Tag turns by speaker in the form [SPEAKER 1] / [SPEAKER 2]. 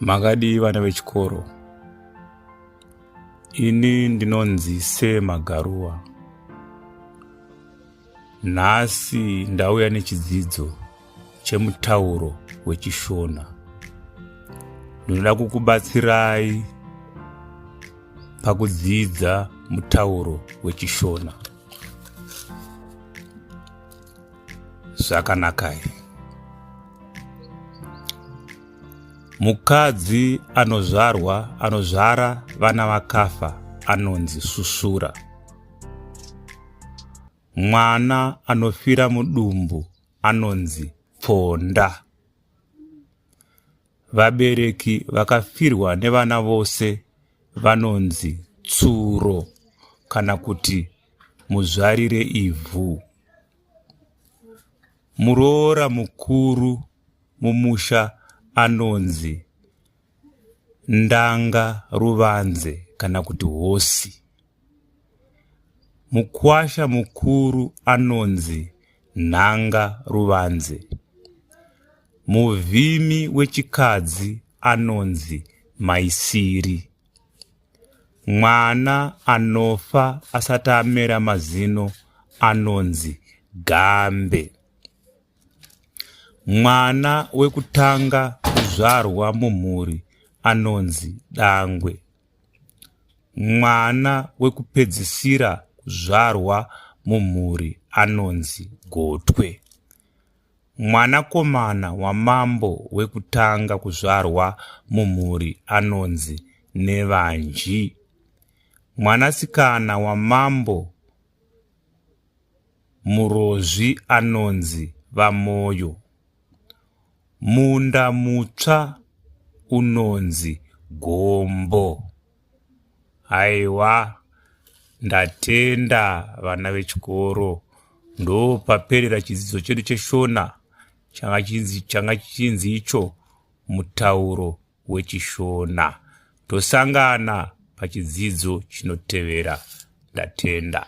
[SPEAKER 1] Makadii vana vechikoro? Ini ndinonzi Sir Magaruwa. Nhasi ndauya nechidzidzo chemutauro wechiShona. Ndinoda kukubatsirai pakudzidza mutauro wechiShona. Zvakanakai. Mukadzi anozvarwa anozvara vana vakafa anonzi svusvura. Mwana anofira mudumbu anonzi pfonda. Vabereki vakafirwa nevana vose vanonzi tsuro kana kuti muzvarire ivhu. Muroora mukuru mumusha anonzi ndanga ruvanze kana kuti hosi. Mukwasha mukuru anonzi nhanga ruvanze. Muvhimi wechikadzi anonzi maisiri. Mwana anofa asati amera mazino anonzi gambe. Mwana wekutanga kuzvarwa mumhuri anonzi dangwe. Mwana wekupedzisira kuzvarwa mumhuri anonzi gotwe. Mwanakomana wamambo wekutanga kuzvarwa mumhuri anonzi nevanji. Mwanasikana wamambo Murozvi anonzi VaMoyo. Munda mutsva unonzi gombo. Aiwa, ndatenda vana vechikoro. Ndopaperera chidzidzo chedu cheShona changa chichinzi icho mutauro wechiShona. Tosangana pachidzidzo chinotevera. Ndatenda.